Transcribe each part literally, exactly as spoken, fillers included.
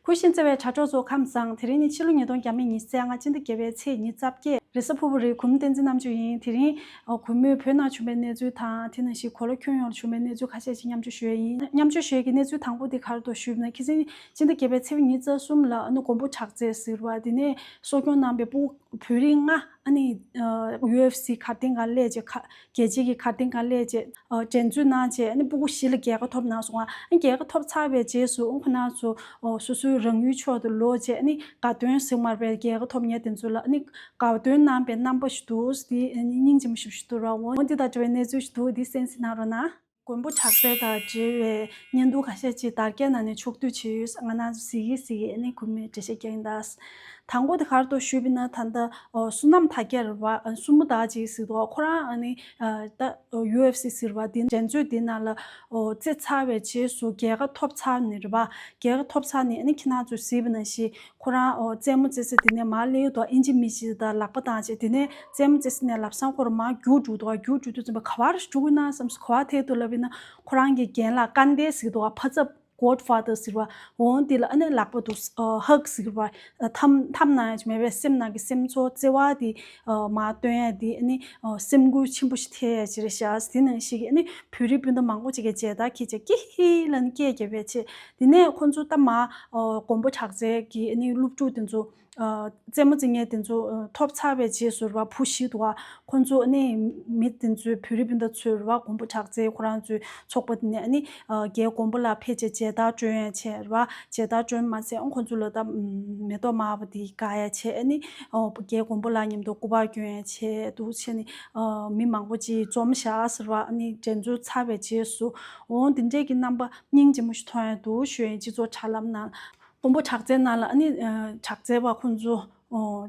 བཀྲ་ཤིས་བདེ་ལེགས། དྲ་གྲོགས་ཚོ་ཁམས་བཟང་། དེ་རིང་ནི་ཕྱི་ལོ་ཉིས་སྟོང་ཉི་ཤུ་རྩ་ལྔ་སྤྱི་ཟླ་བརྒྱད་པའི་ཚེས་ཉི་ཤུ་རྩ་བརྒྱད། རེས་གཟའ་ཕུར་བུ་རེད། གུས་མོ་བསྟན་འཛིན་རྣམ་དཔྱོད་ཡིན། དེ་རིང་ཨ་གུས་མོས་བོད་ནང་བྱུང་བའི་གནས་ཚུལ་དང་། དེ་ནང་བཞིན་གོ་ལ་ཁྱོན་ཡོངས་ལ་བྱུང་བའི་གནས་ཚུལ་ཁ་ཤས་ཤིག་མཉམ་སྤྱོད་ཞུ་ཡས་ཡིན། མཉམ་སྤྱོད་ཞུ་ཡས་ཀྱི་གནས་ཚུལ་དང་པོ་དེ་ག་རེ་འདུག་ཞུས་ན། ཁ་སང་སྤྱི་ཟླ་བརྒྱད་པའི་ཚེས་ཉི་ཤུ་རྩ་གསུམ་ལ་ཨ་ནི་མགོན་པོ་གྲགས་ཚེ་ཟེར་བ་དེ་ནས་གསོ་སྐྱོང་གནང་བའི་ཕྲུ་གུ་བོད་རིགས་ལྔ་ཨ་ནི་ཨ་ཡུ་ཨེཕ་སི་གར་སྟེགས་སྒང་སླེབས་བྱས། ཁ་རྒྱལ་སྤྱིའི་གི་གར་སྟེགས་སྒང་སླེབས་བྱས་ཨ་འགྲན་རྩོད་གནང་བྱས། ཨ་ནི་ཕྲུ་གུ་བཞི་ལ་རྒྱལ་ཁ་ཐོབ་གནང་སོང་ང་། ཨ་ནི་རྒྱལ་ཁ་ཐོབ་ཚར་བའི་རྗེས་སུ་ཨ་ཁོ་རང་ཚོ་ཨོ་སོ་སོའི་རང་ཡུལ་ཕྱོགས་དུ་ལོག་བྱས། ཨ་ནི་དགའ་སྟོན་ཟེར་མ་རེད་པས། རྒྱལ་ཁ་ཐོབ་མཁན་དེ་ཚོ་ལ་ཨ་ནི་དགའ་སྟོན་གནང་པའི་རྣམ་པ་ཞིག་འདུག་དེ་ཨ་ནི་སྙིང་རྗེ་མོ་ཞེ་པོ་ཞིག་འདུག་ར། འོ་འདི་དང་འབྲེལ་བའི་གནས་ཚུལ་ཞིག་འདུག་དེ་གསན་གཟིགས་གནང་རོགས་གནང་། མགོན་པོ་གྲགས་ཚེ་དང་འབྲེལ་བའི་བརྙན་ཐུང་ཁ་ཤས་ཅིག་དར་རྒྱས་ནང་ནས་ཕྱོགས་བསྡུས་བྱས་ཡོད། ང་རང་ཚོ་གཟིགས་ཀྱིན་གཟིགས་ཀྱིན་ཨ་ནི་གུས་མོས་འགྲེལ་བཤད་རྒྱག་གིན་གདའ། དང་པོ་དེ་ག་རེ་འདུག་ཞུས་པ་ཡིན་ན། ད་ལྟ་ཨོ་བསོད་ནམས་དར་རྒྱས་རེད་པ། ཨ་སྲུ་མོ་དར་རྒྱས་ཟེར་འདུག་ཁོ་རང་ཨ་ནི་ཨ་ད་ཡུ་ཨེཕ་སི་ཟེར་བ་དེ་འགྲན་རྩོད་དེ་ནང་ལ་ཨོ་རྩེ་ཚར་བའི་རྗེས་སུ་རྒྱལ་ཁ་ཐོབ་ཚར་ནས་རེད་པ། རྒྱལ་ཁ་ཐོབ་ཚར་ནས་ཨ་ནི་ཁྱེད་རང་ཚོས་གཟིགས་པ་ནང་བཞིན་ཁོ་རང་ཨོ་རྩེད་མོ་རྩེ་ས་དེ་ནས་མར་སླེབས་འདུག་ཨིན་ཇི་མི་གཅིག་དང་ལག་པ་བཏང་བྱས། དེ་ནས་རྩེད་མོ་རྩེ་ས་ནས་ལམ་སང་ཁོ་རང་མར་རྒྱུགས་འགྲོ་འདུག་རྒྱུགས་འགྲོ་དུས་ཙམ་པ་ག་པར་རྒྱུགས་ན་བསམ་སོང་། ག་པར་ཐལ་འདུག་ལབ་པ་ཡིན་ན། ཁོ་རང་གི་རྒན་ལགས་ཀན་ཏེ་ཟེར་འདུག་པ། ཕ་ཚབ་གོཌ་ཕ་དར་ཟེར་བ། འོ་དེ་ལ་ཨ་ནི་ལག་པ་འདུག་ཨ་ཧག་ཟེར་བ། ཨ་འཐམ་འཐམ་གནང་ཡ་ཅིག་མེད་པས། སེམས་ནང་གི་སེམས་ཚོར་བརྩེ་བ་དེ་ཨ་མར་བཏོན་ཡ་དེ་ཨ་ནི་ཨ་སེམས་འགུལ་ཆེན་པོ་ཞིག་ཐེབས་ཡ་ཅིག་རེད་ཤག་དེ་ནང་བཞིན་གྱི་ཨ་ནི་བོད་རིགས་སྤུན་ཟླ་མང་པོ་ཅིག་གིས་མཇལ་དར་འཁྱེར་བྱས་ཀི་ཧི་ལབ་ནས་སྐད་རྒྱབ་པའི་ཆེད། དེ་ནས་ཁོང་ཚོ་ད་མར་ཨ་མགོན་པོ་གྲགས་ཚེ་གི་ཨ་ནི་སློབ་ཕྲུག་དེ་ཚོ་ཨ་རྩེད་མོ་རྩེ་མཁན་དེ་ཚོ་ཨ་ཐོབ་ཚར་བའི་རྗེས་སུ་རེད་པ། བུ་བཞི་འདུག་པ། ཁོང་ཚོ་ཨ་ནི་མི་དེ་ཚོས་བོད་རིགས་སྤུན་ཟླ་ཚོས་རེད་པ། མགོན་པོ་གྲགས་ཚེ་ཁོ་རང་ཚོའི་ཚོགས་པ་དེ་ནས་ཨ་ནི་ཨ་རྒན་མགོན་པོ་ལགས་ཕེབས་བྱས་མཇལ་དར་སྒྲོན་ཡ་བྱས་རེད་པ། མཇལ་དར་སྒྲོན་མ་ཟད་ཨང་ཁོང་ཚོ་ལ་ད་མེ་ཏོག་དམར་པོ་དེ་དགའ་ཡ་བྱས། ཨ་ནི་ཨོ་རྒན་མགོན་པོ་ལགས་མཉམ་དུ་སྐུ་པར་སྐྱོན་ཡ་བྱས་འདུག་བྱས་ནས་ཨ་མི་མང་པོ་ཅིག་འཛོམས་ཤག་ཟེར་བ། ཨ་ནི་འགྲན་རྩོད་ཚར་བའི་རྗེས་སུ་འོ་དེ་འདྲས་ཀྱི་རྣམ་པ་སྙིང་རྗེ་མོ་ཞིག་མཐོང་ཡ་འདུག་ཞུ་ཡ་ཡིན། སྤྱི་ཚོགས་དྲ་ལམ་ནང་། མགོན་པོ་གྲགས་ཚེ་ནང་ལ་ཨ་ནི་ཨ་གྲགས་ཚེ་བ་ཁོང་ཚོ་ཨོ་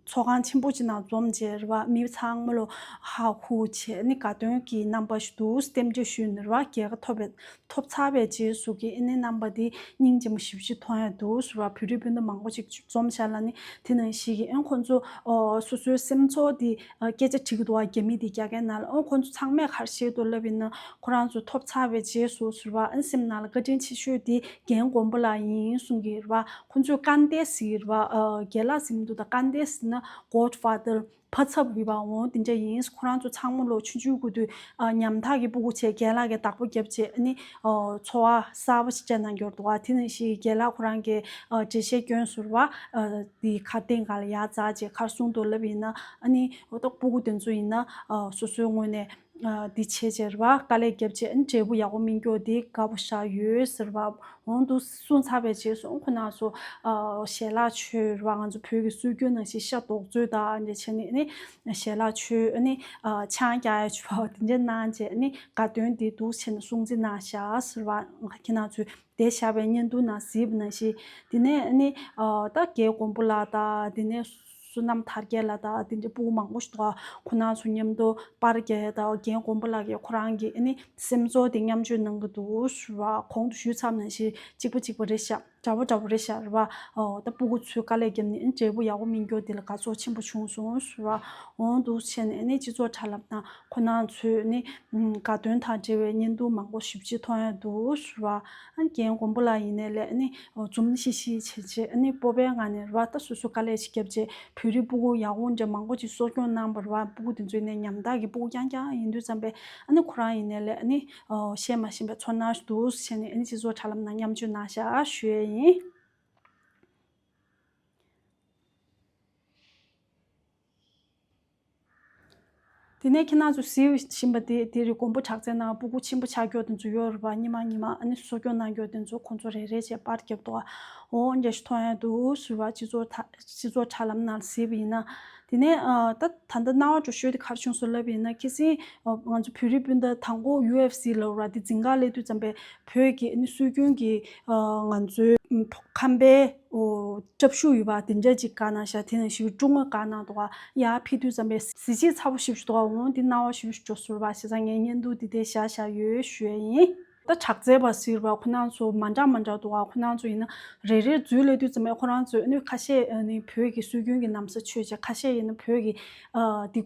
ཚོགས་ཁང་ཆེན་པོ་ཅིག་ནང་འཛོམས་བྱས་རེད་པ། མི་ཚང་མ་ལོ་ཧ་ཧུ་བྱས། ཨ་ནི་དགའ་སྟོན་གྱི་རྣམ་པ་ཞིག་འདུག་རྟེན་འབྲེལ་ཞུས་ནས་རེད་པ། རྒྱལ་ཁ་ཐོབ་པའི་ཐོབ་ཚར་བའི་རྗེས་སུ་གི་ཨ་ནི་རྣམ་པ་དེ་སྙིང་རྗེ་མོ་ཞེ་པོ་ཅིག་མཐོང་ཡ་འདུག་ཟེར་བ། བོད་རིགས་སྤུན་ཟླ་མང་པོ་ཅིག་འཛོམས་ཤག་ལབ་ནི། དེ་ནང་བཞིན་གྱི་ཨ་ཁོང་ཚོ་ཨོ་སོ་སོའི་སེམས་ཚོར་དེ་ཨ་སྐད་ཆ་དྲིས་ཀྱི་འདུག་པ། རྒྱ་མི་དེ་རྒྱ་སྐད་ནང་ལ། ཨོ་ཁོང་ཚོ་ཚང་མས་ག་རེ་བཤད་འདུག་ལབ་ཡིན་ན། ཁོ་རང་ཚོ་ཐོབ་ཚར་བའི་རྗེས་སུ་ཟེར་བ། ཨ་ནི་སེམས་ནང་ལ་བཀའ་དྲིན་ཆེ་ཤོས་དེ་རྒན་མགོན་པོ་ལགས་ཡིན་གསུང་གི་རེད་པ། ཁོང་ཚོས་ཀན་ཏེ་ཟེར་གྱི་རེད་པ། ཨ་རྒན་ལགས་ཟེར་གྱི་མི་འདུག་ད་ཀན་ཏེ་ཟེར་ན་གོཌ་ཕ་དར། ཕ་ཚབ་རེད་པ། འོ་དེ་འདྲ་ཡིན། ཁོ་རང་ཚོ་ཚང་མ་ལོ་ཆུང་ཆུང་གི་དུས་ཨ་ཉམ་ཐག་གི་ཕྲུ་གུ་བྱས། རྒན་ལགས་ཀྱིས་བདག་པོ་བརྒྱབ་བྱས། ཨ་ནི་ཨོ་འཚོ་བ་གསར་པ་ཞིག་བསྐྲུན་གནང་གི་ཡོད་འདུག་པ། དེ་ནང་བཞིན་རྒན་ལགས་ཁོ་རང་གིས་ཨ་འགྲེལ་བཤད་སྐྱོན་ཟེར་བ། ཨ་དེ་གར་སྟེང་སྒང་ལ་ཡར་འཛེགས་བྱས་ག་རེ་གསུངས་འདུག་ལབ་ཡིན་ན། ཨ་ནི་འོ་ད་ཕྲུ་གུ་དེ་ཚོ་ཡིན་ན་ཨ་སོ་སོའི་ངོས་ནས་ཨ་འདི་བྱས་བྱས་རེད་པ། དཀའ་ལས་བརྒྱབ་བྱས། ཨ་ནི་འབྲས་བུ་ཡག་པོ་སྨིན་རྒྱུ་དེ་དགའ་པོ་ཞེ་དྲག་ཡོད་ཟེར་བ། འོ་འདུག་གསུངས་ཚར་བའི་རྗེས་སུ། ཨོ་ཁོ་རང་ཚོ་ཨ་ཞལ་ལག་མཆོད་རེད་པ། ང་ཚོ་བོད་ཀྱི་སྲོལ་རྒྱུན་ནང་བཞིན་ཤ་རྡོག་བཙོས་དང་འདྲ་བྱས་ནས་ཨ་ནི་ཞལ་ལག་མཆོད། ཨ་ནི་ཨ་ཆང་རྒྱག་ཡ་མཆོད་པ་དེ་འདྲ་གནང་བྱས། ཨ་ནི་དགའ་སྟོན་དེ་འདུག་བྱས་ནས་སྲུང་བརྩི་གནང་ཤག་ཟེར་བ། ཁྱེད་རང་ཚོས་བསྡད་བཞག་པའི་བརྙན་ཐུང་ནང་གཟིགས་པ་ནང་བཞིན། དེ་ནས་ཨ་ནི་ཨ་ད་རྒན་མགོན་པོ་ལགས་དང་། དེ་ནས་བསོད་ནམས་དར་རྒྱས་ལགས་དང་། དེ་འདྲའི་ཕྲུ་གུ་མང་པོ་ཞིག་འདུག་ཁོ་རང་ཚོ་མཉམ་དུ་པར་རྒྱག་ཡ་དང་། རྒན་མགོན་པོ་ལགས་ཀྱིས་ཁོ་རང་གི་ཨ་ནི་སེམས་ཚོར་དེ་མཉམ་སྤྱོད་གནང་གི་འདུག་ཟེར་བ། གོང་དུ་ཞུས་ཚར་བ་ནང་བཞིན་གཅིག་པ་གཅིག་པ་རེད་ཤག་འདྲ་པོ་འདྲ་པོ་རེད་ཤག་རེད་པ། ཨོ་ད་ཕྲུ་གུ་ཚོས་དཀའ་ལས་བརྒྱབ་ནས་ཨ་ནི་འབྲས་བུ་ཡག་པོ་སྨིན་རྒྱུ་དེ་ལ་དགའ་ཚོར་ཆེན་པོ་བྱུང་སོང་ཟེར་བ། འོ་འདུག་བྱས་ནས་ཨ་ནི་སྤྱི་ཚོགས་དྲ་ལམ་ནང་ཁོ་རང་ཚོས་ཨ་ནི་དགའ་སྟོན་དང་འབྲེལ་བའི་བརྙན་ཐུང་མང་པོ་ཞེ་པོ་ཅིག་མཐོང་ཡ་འདུག་ཟེར་བ། ཨ་ནི་རྒན་མགོན་པོ་ལགས་ཡིན་ནའི་ལས་ཨ་ནི་འཛུམ་ཤིག་ཤིག་བྱས་བྱས། ཨ་ནི་སྤོབས་པའི་ངང་ནས་རེད་པ། ད་སོ་སོ་དཀའ་ལས་ཅིག་བརྒྱབ་བྱས། བོད་རིགས་ཕྲུ་གུ་ཡག་པོ་འདྲ་མང་པོ་ཅིག་གསོ་སྐྱོང་གནང་བ་རེད་པ། ཕྲུ་གུ་དེ་ཚོ་ཡིན་ནའི་ཉམ་ཐག་གི་ཕྲུ་གུ་རྐྱང་རྐྱང་ཡིན་དུས་ཙམ་པས། ཨ་ནི་ཁོ་རང་ཡིན་ནའི་ལས་ཨ་ནི་ཨོ་བཤད་མ་ཤེས་པའི་ཚོར་སྣང་ཞིག་འདུག་བྱས་ནས་ཨ་ནི་སྤྱི་ཚོགས་དྲ་ལམ་ནང་མཉམ་སྤྱོད་གནང་ཤག་ཞུ་ཡས་ཡིན། དེ་ནས་ཁྱེད་རང་ཚོ་གཟིགས་བཞིན་པ་དེ་དེ་རེད། མགོན་པོ་གྲགས་ཚེ་ནང་ཕྲུ་གུ་ཆེན་པོ་ཆགས་མཁན་དེ་ཚོ་ཡོད་རེད་པ། ཉི་མ་ཉི་མ་ཨ་ནི་གསོ་སྐྱོང་གནང་མཁན་དེ་ཚོ་ཁོང་ཚོ་རེ་རེ་བྱས་པར་རྒྱབ་འདུག་པ། འོ་འདྲ་ཞིག་མཐོང་ཡ་འདུག་ཟེར་བ། སྤྱི་ཚོགས་དྲ་སྤྱི་ཚོགས་དྲ་ལམ་ནང་གཟིགས་པ་ཡིན་ན། དེ་ནས་ཨ་ད་ད་ལྟ་རྣ་བར་འགྲོ་ཤོས་དེ་ག་རེ་བྱུང་སོང་ལབ་པ་ཡིན་ན། ཁ་སང་ཨ་ང་ཚོ་བོད་རིགས་སྤུན་ཟླ་དང་པོ་ཡུ་ཨེཕ་སི་ལབ་ར་དེ་འཛིན་གྲྭར་སླེབས་དུས་ཙམ་པས་བོད་ཀྱི་ཨ་ནི་སྲོལ་རྒྱུན་གྱི་ཨ་ང་ཚོའི་ཁམས་པའི་ཨོ་སྐྲ་ཕྱུག་ཡོད་པ་དེ་འདྲ་ཅིག་བཀག་གནང་ཤག་དེ་ནང་བཞིན་སྒྲུང་ང་བཀག་གནང་འདུག་ག་ཡར་ཕུལ་དུས་ཙམ་པས་གཟི་བརྗིད་ཚ་པོ་ཞེ་པོ་ཞིག་འདུག་ག་འོང་འདི་རྣ་བར་ཞེ་པོ་ཞིག་འགྲོ་སོང་ར། བྱས་ཙང་ངས་བརྙན་ཐུང་འདི་དེ་བཞག་བཞག་ཡོད་ཞུ་ཡས་ཡིན། ད་གྲགས་ཚེ་བ་ཟེར་བ་ཁོ་རང་ཚོ་མ་འདྲ་མ་འདྲ་འདུག་ག་ཁོ་རང་ཚོ་ཡིན་ན་རེ་རེ་འཛུལ་སླེབས་དུས་ཙམ་པས་ཁོ་རང་ཚོས་ཨ་ནི་ཁ་ཤས་ཨ་ནི་བོད་ཀྱི་སྲོལ་རྒྱུན་གྱི་ན་བཟའ་མཆོད་བྱས། ཁ་ཤས་ཡིན་ན་བོད་ཀྱི་ཨ་འདི།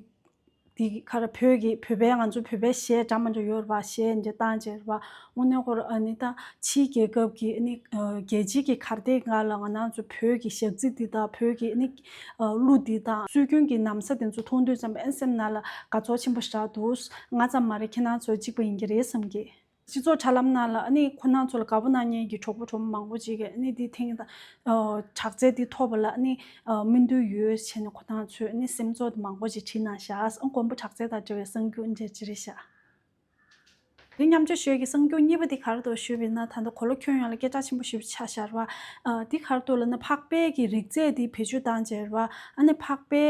དེ་ག་རེ་བོད་ཀྱི་བོད་པའི་ང་ཚོ་བོད་པའི་གཞས་འདྲ་མི་འདྲ་ཡོད་རེད་པ། གཞས་འདྲ་བཏང་བྱས་རེད་པ། དངོས་གནས་ཁོ་རང་ཨ་ནི་ད་ཕྱིའི་རྒྱལ་ཁབ་ཀྱི་ཨ་ནི་རྒྱལ་སྤྱི་གི་གར་སྟེགས་སྒང་ལ་ང་རང་ཚོ་བོད་ཀྱི་ཞག་རྩི་འདི་དང་བོད་ཀྱི་ཨ་ནི་གླུ་འདི་དང་སྲོལ་རྒྱུན་གྱི་ན་བཟའ་དེ་ཚོ་མཐོང་དུས་ཙམ་པ་ཨ་ནི་སེམས་ནང་ལ་དགའ་ཚོར་ཆེན་པོ་ཞིག་རག་འདུག་ང་ཙམ་མ་རེད། ཁྱེད་རང་ཚོ་གཅིག་པ་ཡིན་གྱི་རེད་བསམ་གྱི། སྤྱི་ཚོགས་དྲ་ལམ་ནང་ལ་ཨ་ནི་ཁོ་རང་ཚོ་ལ་དགའ་པོ་གནང་མཁན་གྱི་གྲོགས་པོ་གྲོགས་མོ་མང་པོ་ཅིག་གིས་ཨ་ནི་འདི་ཐེངས་ད་དྲག་རྩལ་འདི་ཐོབ་པ་ལ་ཨ་ནི་སྨོན་འདུན་ཡོད་བྱས་ནས་ཁོ་རང་ཚོས་ཨ་ནི་སེམས་ཚོར་མང་པོ་ཅིག་བྲིས་གནང་ཤག་ཨ་མགོན་པོ་དྲག་རྩལ་དང་འབྲེལ་བའི་གསར་འགྱུར་འདི་འདྲ་ཅིག་རེད་ཤག་དེ་མཉམ་སྤྱོད་ཞུ་ཡས་ཀྱི་གསར་འགྱུར་གཉིས་པ་འདི་ག་རེ་འདུག་ཞུས་པ་ཡིན་ན། ད་ལྟ་གོ་ལ་ཁྱོན་ཡོངས་ལ་སྐད་གྲགས་ཆེན་པོ་ཞེ་པོ་ཆགས་བཞག་རེད་པ། འདི་ག་རེ་འདུག་ལབ་ན། འཕགས་པའི་གི་རིག་རྫས་འདི་བེད་སྤྱོད་བཏང་བྱས་རེད་པ། ཨ་ནི་འཕགས་པའི་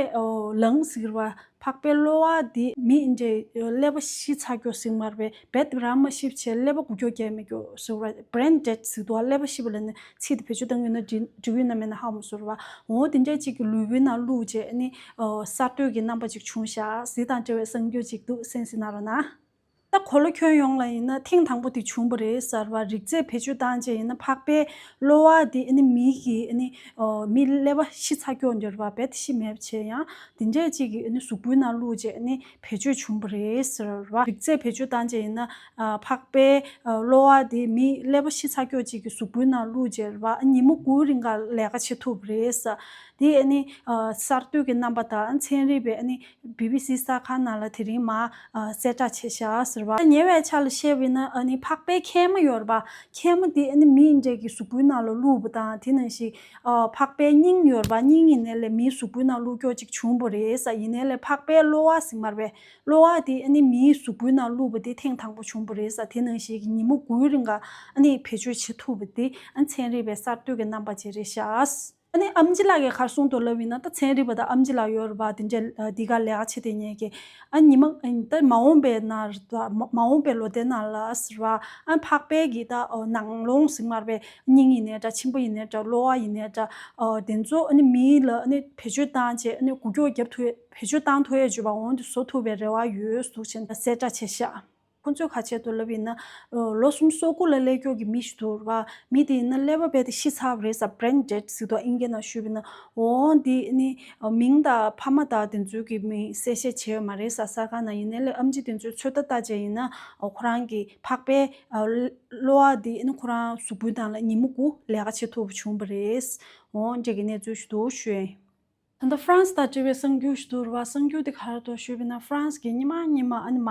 ལངས་ཟེར་བ། འཕགས་པའི་གློ་བ་འདི་མི་འདྲའི་ཀླད་པ་ཤི་ཚར་ཀྱོག་ཟེར་མ་རེད་པས། རྦད་དེ་རང་མ་ཤི་བྱས་ཀླད་པ་འགུལ་སྐྱོད་རྒྱག་མེད་ཀྱོག་ཟེར་བ། brain dead ཟེར་འདུག་ཀླད་པ་ཤི་བ་ལབ་ནས་ཚིག་དེ་བེད་སྤྱོད་བཏང་ཡོད་ན་འགྲིག་འགྲིག་ཡོད་ན་མེད་ན་ཧ་མ་གོ་ཟེར་བ། འོ་དེ་འདྲས་ཅིག་གི་ལུས་པོའི་ནང་བླུགས་བྱས་ཨ་ནི་གསར་གཏོད་ཀྱི་རྣམ་པ་ཅིག་བྱུང་ཤག་ཟེར་དང་འབྲེལ་བའི་གསར་འགྱུར་ཅིག་འདུག་གསན་གཟིགས་གནང་རོགས་གནང་། ད་གོ་ལ་ཁྱོན་ཡོངས་ལ་ཡིན་ན་ཐེངས་དང་པོ་དེ་བྱུང་བ་རེད་ཟེར་བ། རིག་རྫས་བེད་སྤྱོད་བཏང་བྱས་ཡིན་ན་འཕགས་པའི་གློ་བ་དེ་ཨ་ནི་མི་གི་ཨ་ནི་མི་ཀླད་པ་ཤི་ཚར་ཀྱོག་འདྲ་བ། རྦད་དེ་ཤི་མེད་བྱས་ཡང་དེ་འདྲས་ཅིག་གི་ཨ་ནི་གཟུགས་པོའི་ནང་བླུགས་བྱས་ཨ་ནི་བེད་སྤྱོད་བྱུང་བ་རེད་ཟེར་བ། རིག་རྫས་བེད་སྤྱོད་བཏང་བྱས་ཡིན་ན་འཕགས་པའི་གློ་བ་དེ་མི་ཀླད་པ་ཤི་ཚར་ཀྱོག་ཅིག་གི་གཟུགས་པོའི་ནང་བླུགས་བྱས་རེད་བ། ཉིན་མོ་དགུའི་རིང་ག་ལས་ཀ་བྱེད་ཐུབ་པ་རེད་ཟེར། དེ་ཨ་ནི་གསར་གཏོད་ཀྱི་རྣམ་པ་དང་ཚན་རིག་པའི་ཨ་ནི་བི་བི་སི་གསར་ཁང་ནང་ལ་དེ་རིང་མར་གསལ་བསྒྲགས་བྱས་ཤག་ཟེར་བ། ཉེ་བའི་ཆར་ལ་བཤད་པ་ཡིན་ན་ཨ་ནི་འཕགས་པའི་མཁལ་མ་ཡོད་རེད་པ། མཁལ་མ་དེ་ཨ་ནི་མི་འདྲ་གི་གཟུགས་པོའི་ནང་ལ་བླུགས་པ་དང་། དེ་ནང་བཞིན་འཕགས་པའི་སྙིང་ཡོད་རེད་པ། སྙིང་ཡིན་ནའི་ལས་མིའི་གཟུགས་པོའི་ནང་བླུགས་ཀྱོག་ཅིག་བྱུང་བ་རེད་ཟེར། ཡིན་ནའི་ལས་འཕགས་པའི་གློ་བ་ཟེར་མ་རེད་པས། གློ་བ་དེ་ཨ་ནི་མིའི་གཟུགས་པོའི་ནང་བླུགས་པ་དེ་ཐེངས་དང་པོ་བྱུང་བ་རེད་ཟེར། དེ་ནང་བཞིན་གྱི་ཉིན་མོ་དགུའི་རིང་ག་ཨ་ནི་བེད་སྤྱོད་བྱེད་ཐུབ་པ་དེ་ཨ་ནི་ཚན་རིག་པའི་གསར་གཏོད་ཀྱི་རྣམ་པ་ཅིག་རེད་ཤག་ཨ་ནི་ཨེམ་ཆི་ལགས་ཀྱིས་ག་རེ་གསུངས་འདུག་ལབ་ཡིན་ན། ད་ཚན་རིག་པ་དང་ཨེམ་ཆི་ལགས་ཡོད་རེད་པ། དེ་འདྲས་འདི་ག་ལས་ཀ་བྱེད་བསྡད་མཁན་གྱི། ཨ་ཉི་མ་ད་མ་འོངས་པའི་ནང་མ་འོངས་པའི་ལོ་ཟླའི་ནང་ལ་ཟེར་བ། ཨ་འཕགས་པའི་གི་ད་ནང་ལོང་ཟེར་མ་རེད་པས། སྙིང་ཡིན་ནའི་འདྲ། མཆིན་པ་ཡིན་ནའི་འདྲ། གློ་བ་ཡིན་ནའི་འདྲ། དེ་ཚོ་ཨ་ནི་མི་ལ་ཨ་ནི་བེད་སྤྱོད་བཏང་བྱས་ཨ་ནི་འགུལ་སྐྱོད་རྒྱབ་ཐུབ། བེད་སྤྱོད་བཏང་ཐུབ་ཡས་བརྗོད་པ། འོང་དུ་བཟོ་ཐུབ་པའི་རེ་བ་ཡོད་འདུག་ཅེས་གསལ་བསྒྲགས་བྱས་ཤག་ཁོང་ཚོས་ག་བྱས་འདུག་ལབ་ཡིན་ན། ལོ་སུམ་ཅུ་སོ་དགུ་ལ་སླེབས་ཀྱོག་གི་མི་ཞིག་འདུག་ར། མི་དེ་ཡིན་ན་ཀླད་པ་རྦད་དེ་ཤི་ཚར་བ་རེད་ཟེར། brain dead ཟེར་འདུག་ཨིན་སྐད་ནང་ཞུས་པ་ཡིན་ན། འོ་འདི་ནི་མིང་དང་ཕ་མ་དང་དེ་ཚོའི་གི་མིང་གསལ་བཤད་བྱས་ཡོད་མ་རེད་ཟེར། གསར་ཁང་ནང་ཡིན་ནའི་ལས་ཨེམ་ཆི་དེ་ཚོའི་ཚོད་ལྟ་ལྟ་བྱས་ཡིན་ན། ཁོ་རང་གི་འཕགས་པའི་གློ་བ་འདི་ནི་ཁོ་རང་གཟུགས་པོའི་ནང་ལ་ཉིན་མོ་དགུ་ལས་ཀ་བྱེད་ཐུབ་པ་བྱུང་བ་རེད། འོ་འདྲ་གི་གནས་ཚུལ་ཞིག་འདུག་ཞུས། ད་ལྟ་ཧྥ་རན་སི་དང་འབྲེལ་བའི་གསར་འགྱུར་ཞིག་འདུག་ར་བ། གསར་འགྱུར་དེ་ག་རེ་འདུག་ཞུས་པ་ཡིན་ན། ཧྥ་རན་སི་གི་སྔོན་མ་སྔོན་མ་ཨ་ནི་མ་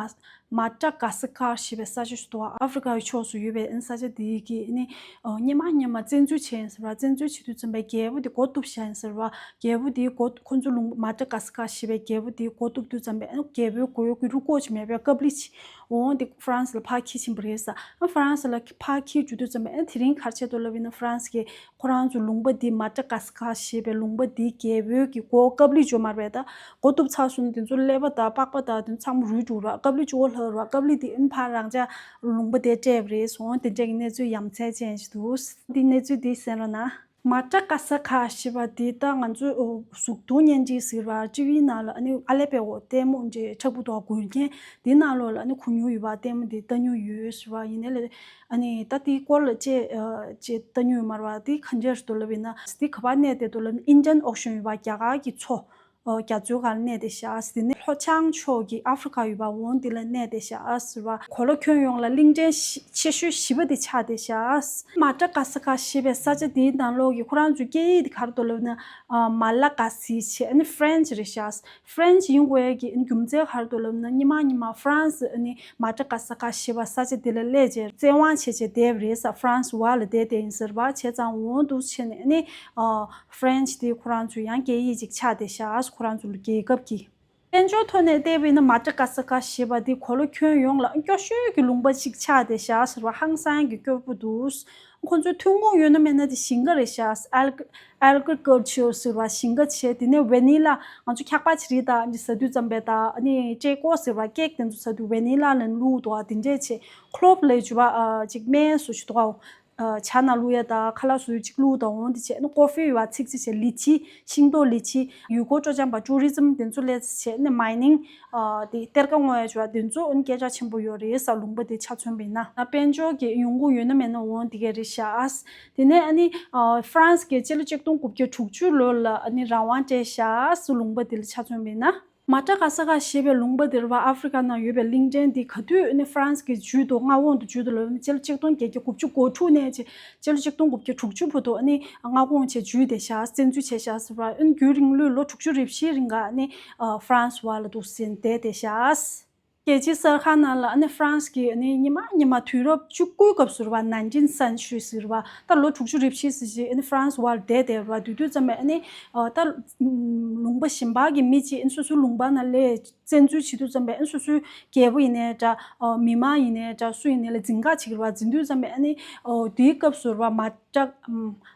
མ་ཏྲ་ཀ་ས་ཀར་ཞེས་པའི་ས་ཆ་ཞིག་འདུག་ཨ་ཧྥི་རི་ཀའི་ཕྱོགས་སུ་ཡོད་པའི་ཨ་ནི་ས་ཆ་དེ་གི་ཨ་ནི་སྔོན་མ་སྔོན་མ་བཙན་འཛུལ་བྱས་ཡིན་ཟེར་བ། བཙན་འཛུལ་བྱེད་དུས་ཙམ་པའི་རྒྱལ་པོ་དེ་མགོ་གཏུབ་བཞག་ཡིན་ཟེར་བ། རྒྱལ་པོ་དེ་མགོ་ཁོ་ཚོ་ལུང་མ་ཏྲ་ཀ་ས་ཀར་ཞེས་པའི་རྒྱལ་པོ་དེ་མགོ་གཏུབ་དུས་ཙམ་པའི་ཨ་ནི་རྒྱལ་པོའི་མགོ་གཡོག་གི་རུ་སྐོགས་ཅིག་མེད་པའི་དཀའ་ལས་ཅིག་འོང་དེ་ཧྥ་རན་སི་ལ་ཕར་འཁྱེར་ཕྱིན་པ་རེད་ཟེར། ཨ་ཧྥ་རན་སི་ལ་ཕར་འཁྱེར་འགྲོ་དུས་ཙམ་པའི་ཨ་ནི་དེ་རིང་ག་རེ་བྱས་འདུག་ལབ་ཡིན་ན། ཧྥ་རན་སི་གི་ཁོ་རང་ཚོ་ལུང་པ་འདི་མ་ཏྲ་ཀ་ས་ཀ་ཞེས་པའི་ལུང་པ་འདིའི་རྒྱལ་པོའི་གི་མགོ་དཀའ་ལས་འཇོག་མ་རེད་པས། ད་མགོ་གཏུབ་ཚར་སོང་ན་དེ་ཚོ་ཀླད་པ་དང་པགས་པ་དང་དེ་ཚོ་ཚང་མ་རུལ་འགྲོ་ར། དཀའ་ལས་ཅིག་འོ་ལྷག་ར། དཀའ་ལས་དེ་ཨིན་ཕར་རང་ཅག་ལུང་པ་དེ་སྤྲད་པ་རེད་སོང་། དེ་འདྲའི་གི་གནས་ཚུལ་ཡ་མཚན་ཅན་ཞིག་འདུག་འདི་གནས་ཚུལ་འདི་གསན་རོགས་གནང་། མ་ཏྲ་ཀ་ས་ཀ་ཞེས་པ་འདི་ད་ང་ཚོས་གཟུགས་མཐོང་བརྙན་འཕྲིན་ཟེར་བ། ཊི་ཝི་ནང་ལ་ཨ་ནི་ཨ་ལེ་པའི་འོག་ལྟད་མོ་འདྲ་ཁྲ་བོ་དང་འགུལ་མཁན་འདི་ནང་ལོགས་ལ་ཨ་ནི་གོ་མྱོང་ཡོད་པ། ལྟད་མོ་འདི་ལྟ་མྱོང་ཡོད་ཟེར་བ། ཡིན་ནའི་ལས་ཨ་ནི་ད་དེའི་སྐོར་ལ་ཅེས་ཅེས་ལྟ་མྱོང་ཡོད་མ་རེད་པ། དེ་ག་འདྲས་འདུག་ལབ་ཡིན་ན། དེ་ག་པར་གནས་བསྡད་འདུག་ལབ་ན། ཨིན་ཌི་ཡན་ཨོ་ཤན་ཡོད་པ། རྒྱ་གར་གྱི་མཚོ་རྒྱ་མཚོའི་སྒང་ལ་གནས་བསྡད་ཤག་དེ་ནས་ལྷོ་བྱང་ཕྱོགས་ཀྱི་ཨ་ཧྥི་རི་ཀ་ཡོད་པ། འོང་དེ་ལ་གནས་བསྡད་ཤག་ཟེར་བ། གོ་ལ་ཁྱོན་ཡོངས་ལ་གླིང་ཕྲན་ཆེ་ཤོས་བཞི་པ་དེ་ཆགས་བསྡད་ཤག་མ་ཏྲ་ཀ་ས་ཀ་ཞེས་པའི་ས་ཆ་དེའི་ནང་ལོགས་ཀྱི་ཁོ་རང་ཚོའི་སྐད་ཡིག་དེ་ག་རེ་འདུག་ལབ་ན། མ་ལ་ཀ་སི་བྱས་ཨ་ནི་ཧྥ་རན་སི་རེད་ཤག་ཧྥ་རན་སི་ཡིན་དགོས་ཡས་ཀྱི་རྒྱུ་མཚན་ག་རེ་འདུག་ལབ་ན། སྔོན་མ་སྔོན་མ་ཧྥ་རན་སི་ཨ་ནི་མ་ཏྲ་ཀ་ས་ཀ་ཞེས་པ་ས་ཆ་དེ་ལ་སླེབས་བྱས་བཙན་དབང་བྱས་བྱས་བསྡད་པ་རེད་ཟེར། ཧྥ་རན་སི་བར་ལ་བསྡད་བསྡད་ཡིན་ཟེར་བ། བྱས་ཙང་འོང་འདུག་བྱས་ནས་ཨ་ནི་ཧྥ་རན་སི་དེ་ཁོ་རང་ཚོའི་ཡང་སྐད་ཡིག་ཅིག་ཆགས་བསྡད་ཤག་ཁོ་རང་ཚོ་ལ་རྒྱལ་ཁབ་ཀྱི། དཔལ་འབྱོར་ཐོག་ནས་བལྟས་པ་ཡིན་ན། མ་ཏྲ་ཀ་ས་ཀ་ཞེས་པ་འདི་གོ་ལ་ཁྱོན་ཡོངས་ལ་སྐྱོ་ཤོས་ཀྱི་ལུང་པ་ཞིག་ཆགས་བསྡད་ཤག་ཟེར་བ། ཧང་སང་གི་སྐྱོ་པོ་འདུག་ཁོ་ཚོའི་ཐོན་ཁུངས་ཡོད་ན་མེད་ན་དེ་ཞིང་ཁ་རེད་ཤག་ཨེག་རི་ཀལ་ཅར་ཟེར་བ་ཞིང་ཁ་བྱས། དེ་ནས་ཝེ་ནི་ལ་ང་ཚོ་འཁྱག་པ་ཅིག་རེད། ད་འདི་ཟ་དུས་ཙམ་པའི་ད་ཨ་ནི་ཅེ་ཀོ་ཟེར་བ་ཀེག་དེ་ཚོ་ཟ་དུས་ཝེ་ནི་ལ་ལ་བླུགས་འདུག་དེ་འདྲས་བྱས། ཁོ་ལོབ་ལབ་ཅིག་ཡོད་པ། ཅིག་སྨན་བཟོ་ཅིག་འདུག་ཇ་ནང་བླུགས་ཡས་དང་ཁ་ལག་བཟོ་ཡས་ཅིག་བླུགས་དང་། འོང་དེ་བྱས་ནི་ཀོ་ཧྥི་ཡོད་པ་ཚིག་ཅིག་བྱས། ལི་ཅི། ཤིང་ཏོག་ལི་ཅི། ཡུལ་སྐོར་སྤྲོ་འཆམ་པ་ཊུ་རི་ཛིམ་དེ་ཚོ་སླེབས་བྱས་ནི་མའི་ནིང་དེ་གཏེར་ཁ་སྔོག་ཡས་ཅིག་ཡོད་པ། དེ་ཚོ་ཨ་ནི་སྐད་གྲགས་ཆེན་པོ་ཡོད་རེད་ཟེར། ལུང་པ་དེ་ཆ་མཚོན་པ་ཡིན་ན། དཔལ་འབྱོར་གྱི་ཡོང་སྒོ་ཡོད་ན་མེད་ན་འོང་དེ་ག་རེད་ཤག་དེ་ནས་ཨ་ནི་ཧྥ་རན་སི་གིས་སྤྱི་ལོ་ཆིག་སྟོང་དགུ་བརྒྱ་དྲུག་ཅུ་ལོ་ལ་ཨ་ནི་རང་དབང་སྤྲད་ཤག་ལུང་པ་དེ་ལ་ཆ་མཚོན་པ་ཡིན་ན། མ་ཏྲ་ཀ་ས་ཀ་ཞེས་པའི་ལུང་པ་དེ་རེད་བ། ཨ་ཧྥེ་རི་ཀ་ནང་ཡོད་པའི་གླིང་ཕྲན་འདི་ག་དུས་ནི་ཧྥ་རན་སི་གིས་འཇུས་འདུག་མངའ་དབང་དུ་འཇུས་འདུག་ལབ་ན། སྤྱི་ལོ་ཆིག་སྟོང་བརྒྱད་བརྒྱ་དགུ་བཅུ་གོ་དྲུག་ནས་བྱས་སྤྱི་ལོ་ཆིག་སྟོང་དགུ་བརྒྱ་དྲུག་ཅུ་བར་དུ་ནི་མངའ་ཁོངས་བྱས་འཇུས་བསྡད་ཤག་བཙན་འཛུལ་བྱས་ཤག་ཟེར་བ། ཨ་ནི་རྒྱུན་རིང་ལོའི་ལོ་དྲུག་ཅུ་རེ་བཞིའི་རིང་ག་ནི་ཧྥ་རན་སི་བར་ལ་འདུག་ཟིན་བསྡད་བསྡད་ཤག་རྒྱལ་སྤྱིའི་གསར་ཁང་ནང་ལ་ཨ་ནི་ཧྥ་རན་སི་གིས་ཨ་ནི་ཉི་མ་ཉི་མ་དུས་རབས་བཅུ་དགུའི་སྐབས་སུ་རེད་བ། ནའིན་ཊིན་སེན་ཅུ་རི་ཟེར་བ། ད་ལོ་དྲུག་ཅུ་རེ་བཞི་ཟེར་ཅིག་ཨ་ནི་ཧྥ་རན་སི་བར་བསྡད་བསྡད་རེད་བ། དེ་དུས་ཙམ་པས་ཨ་ནི་ཨ་ད་ལུང་པ་གཞན་པ་གི་མི་གཅིག་ཨ་ནི་སོ་སོའི་ལུང་པ་ནང་སླེབས་བཙན་འཛུལ་བྱེད་དུས་ཙམ་པས་ཨ་ནི་སོ་སོའི་རྒྱལ་པོ་ཡིན་ནའི་འདྲ། ཨ་མི་མང་ཡིན་ནའི་འདྲ། སུ་ཡིན་ནའི་ལ་འཛིང་ག་བྱེད་ཀྱི་རེད་བ། འཛིང་དུས་ཙམ་པས་ཨ་ནི་ཨ་དེའི་སྐབས་སུ་རེད་བ། མ་ཏྲ་